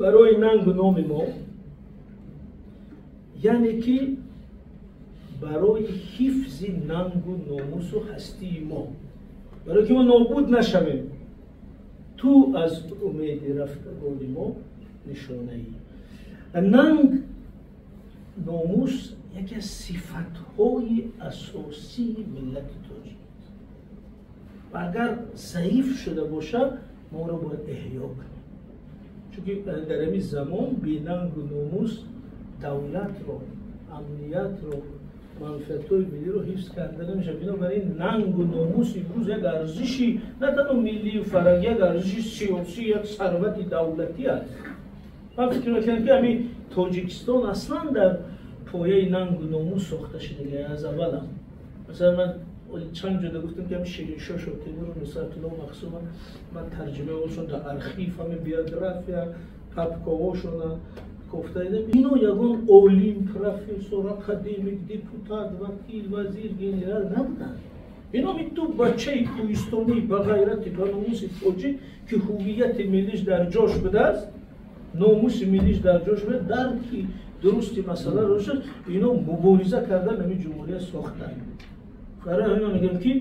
Барои нангу номи мо, яъне ки барои ҳифзи нангу номусу ҳастии мо, барое ки мо нобуд нашавем, ту аз умеди рафтагони мо нишонаӣ. Нанг, номус яке аз сифатҳои асосии миллати тоҷик аст ва агар заиф шуда бошад, мо ӯро бояд эҳё кунем, чунки дар ҳамин замон бенангу номус давлатро, амниятро, манфиатҳои миллиро ҳифз карда намешавад. Бинобар ин нангу номус имрӯз як арзиши на танҳо миллию фарҳангӣ, як арзиши сиёсӣ, як сарвати давлатӣ аст. Ман фикр мекунам, ки ҳамин Тоҷикистон аслан дар пояи нангу номус сохта шудага аз аввалам. Масалан, ман чанд ҷода гуфтам, ки ҳами Шириншоҳ Шотемуру Нусратулло Махсума ман тарҷимаи оншон дар архив, ҳами биография, папкаҳошона кофта дидам. Ино ягон олим, профессор, академик, депутат, вакил, вазир, генерал набуданд. Ино ми ду бачаи кӯҳистонӣ ба ғайрати, ба номуси тоҷик, ки ҳуввияти миллиш дар ҷош будааст, номуси миллиш дар ҷош буда, дарки дурусти масъаларо дошт, ино мубориза кардан, ҳамин ҷумҳурия сохтанд. Барои ҳамин мегӯям, ки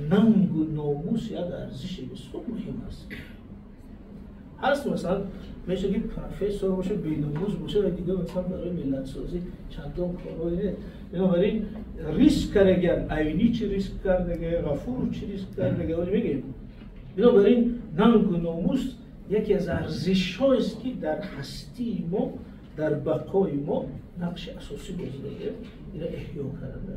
нангу номус як арзиши бисёр муҳим аст. Ҳаст, масалан, мешавад, ки профессор боша, беномус боша ва дига, масалан, барои миллатсозӣ чандон корҳое нест. Бинобар ин риск кардагиан, Айнӣ чӣ риск кардага, Ғафур чӣ риск кардага, мегӯем. Бинобар ин нангу номус яке аз арзишҳоест, ки дар ҳастии мо, дар бақои мо нақши асосӣ бозида, ина эҳё карда.